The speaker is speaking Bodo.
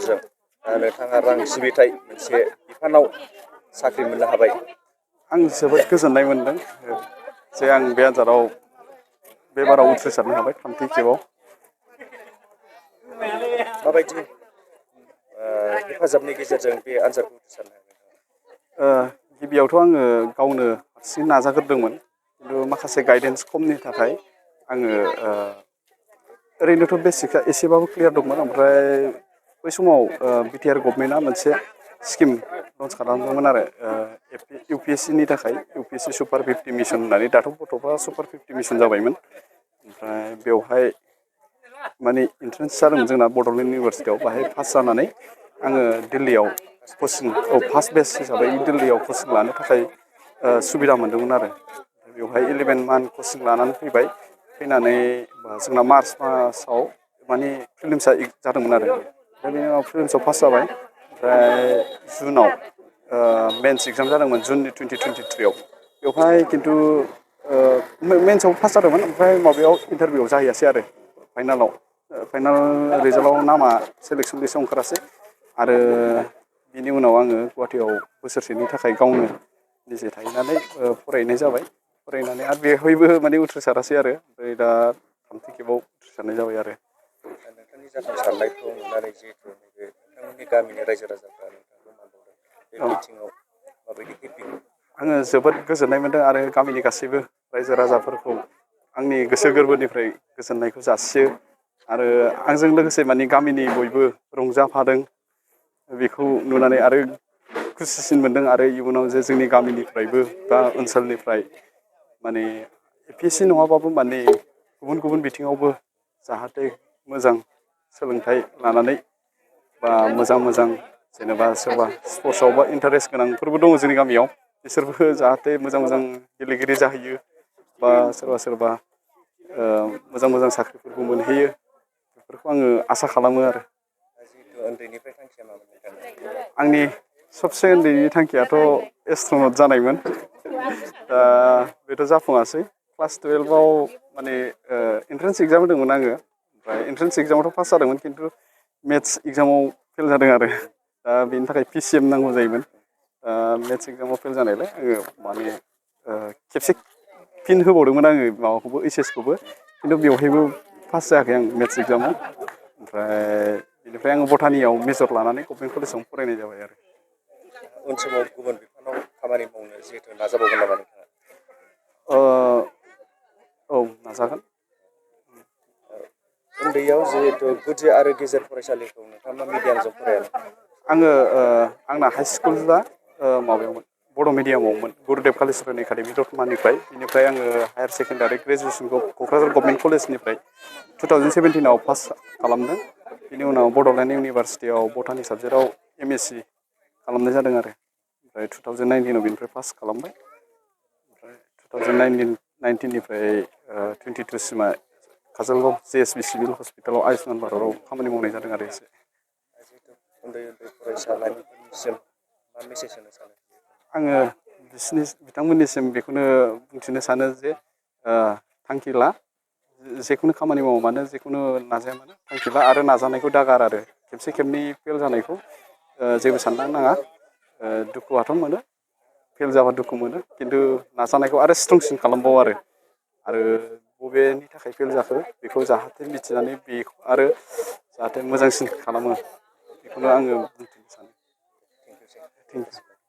गेजेरजों नोंथाङा रां सिबिथाय मोनसे बिफानाव साख्रि मोननो हाबाय। आं जोबोद गोजोननाय मोनदों जे आं बे आनजादाव बे बाराव उथ्रिसारनो हाबाय थामथि खेबाव। माबायदि हेफाजाबनि गेजेरजों बे आनजादखौ उथ्रिसारनो हाबाय? गिबियावथ' आङो गावनो हारसिं नाजाग्रोदोंमोन, खिन्थु माखासे गाइडेन्स खमनि थाखाय आङो ओरैनोथ' बेसिकआ एसेबाबो क्लियार दंमोन। ओमफ्राय बै समाव बिटिआर गभर्नमेन्टआ मोनसे स्किम लन्स खालामदोंमोन आरो इउपिएससिनि थाखाय, इउपिएससि सुपार 50 मिसन होननानै। दाथ' गथ'फ्रा सुपार 50 मिसन जाबायमोन। ओमफ्राय बेवहाय माने इन्ट्रेन्स जादोंमोन जोंना बड'लेण्ड इउनिभारसिटियाव। बाहाय पास जानानै आङो दिल्लीयाव कचिं फार्स्ट बेच हिसाबै दिल्लीयाव कचिं लानो थाखाय सुबिदा मोन्दोंमोन आरो। बेवहाय 11 मान्थ कचिं लानानै फैबाय। फैनानै जोंना मार्च मासाव माने प्रिलिम्सआ जादोंमोन आरो। ओमफ्राय बेनि उनाव प्रिलिम्सआव पास जाबाय। ओमफ्राय जुनाव मेन्स एगजाम जादोंमोन, जुननि 2023आव। बेवहाय खिन्थु मेन्सआव पास जादोंमोन, ओमफ्राय माबायाव इन्टारभिउआव जाहैयासै आरो फाइनाल रिजाल्टआव नामा सेलेक्सन लिस्टआव ओंखारासै। आरो बिनि उनाव आङो गुवाहाटियाव बोसोरसेनि थाखाय गावनो निजे थाहैनानै फरायनाय जाबाय। फरायनानै आरो बेवहायबो माने उथ्रिसारासै आरो। ओमफ्राय दा थामथि खेबाव उथ्रिसारनाय जाबाय आरो। नोंथांनि जाफुंसारनायखौ नुनानै जिहेथु नैबे नोंथांमोननि गामिनि रायजो राजाफ्रा नोंथांखौ मान बावदों, बे बिथिङाव माबायदि हेपि? आङो जोबोद गोजोननाय मोन्दों आरो गामिनि गासैबो रायजो राजाफोरखौ आंनि गोसो गोरबोनिफ्राय गोजोननायखौ जासियो। आरो आंजों लोगोसे माने गामिनि बयबो रंजाफादों। बेखौ नुनानै आरो खुसिसिन मोनदों। आरो इयुनाव जे जोंनि गामिनिफ्रायबो बा ओनसोलनिफ्राय माने एपिएससि नङाबाबो माने गुबुन गुबुन बिथिङावबो जाहाथे मोजां सोलोंथाइ लानानै बा मोजां जेनेबा सोरबा स्पर्टसआव बा इन्टारेस्ट गोनांफोरबो दङ जोंनि गामियाव, बिसोरबो जाहाथे मोजां गेलेगिरि जाहैयो, बा सोरबा मोजां साख्रिफोरखौ मोनहैयो, बेफोरखौ आङो आसा खालामो आरो। जिहेतु उन्दैनिफ्राय थांखिया मामोन नोंथांनि? आंनि सबसे उन्दैनि थांखियाथ' एस्ट्र'नट जानायमोन। दा बेथ' जाफुङासै। क्लास 12आव माने एन्ट्रेन्स एगजाम होदोंमोन आङो। ओमफ्राय एन्ट्रेन्स एगजामावथ' पास जादोंमोन, खिन्थु मेथ्स एगजामाव फेल जादों आरो। दा बेनि थाखाय पिसिएम नांगौ जायोमोन। मेथ्स एगजामाव फेल जानायलाय आङो माने खेबसे फिन होबावदोंमोन आङो माबाखौबो ओइचएसखौबो, खिन्थु बेवहायबो पास जायाखै आं मेथ्स एगजामाव। ओमफ्राय बेनिफ्राय आङो बटानियाव मेजर लानानै गभर्नमेन्ट कलेजावनो फरायनाय जाबाय आरो। उन समाव गुबुन बिफानाव खामानि मावनो जिहेतु नाजाबावगोन नामा नोंथाङा? औ, नाजागोन। उन्दैयाव जिहेतु गुदि आरो गेजेर फरायसालिखौ नोंथाङा मा मिडियामजों फरायामोन? आङो आंना हाइ स्कुला माबायावमोन, बर' मिडियामावमोन, गुरुदेब कालिचरन एकाडेमि दतमानिफ्राय। बेनिफ्राय आङो हायार सेकेन्डारि ग्रेजुवेसनखौ क'क्राझार गभर्नमेन्ट कलेजनिफ्राय 2017आव पास खालामदों। बिनि उनाव बड'लेण्ड इउनिभारसिटियाव बटानि साबजेक्टआव एमएससि खालामनाय जादों आरो। ओमफ्राय 2019आव बेनिफ्राय पास खालामबाय। ओमफ्राय 2019निफ्राय 22सिमा काजलगाव JSB सिभिल हस्पिटालाव आयुष्मान भारतआव खामानि मावनाय जादों आरो एसे। जिहेतु उन्दै फरायसा लाइमोनफोरनिसिम मा मेसेज होनो सानो? आङो बिथांमोननिसिम बेखौनो बुंथिनो सानो जे थांखि ला, जेखुनु खामानि मावा मानो, जेखुनु नाजाया मानो, थांखि ला आरो नाजानायखौ दागार आरो। खेबसे खेबनै फेल जानायखौ जेबो साननो नाङा। दुखुआथ' मोनो, फेल जाबा दुखु मोनो, खिन्थु नाजानायखौ आरो स्ट्रंसिन खालामबाव आरो बबेनि थाखाय फेल जाखो बेखौ जाहाथे मिथिनानै बेखौ आरो जाहाथे मोजांसिन खालामो, बेखौनो आङो बुंथिनो सानो। Thank you. Thank you.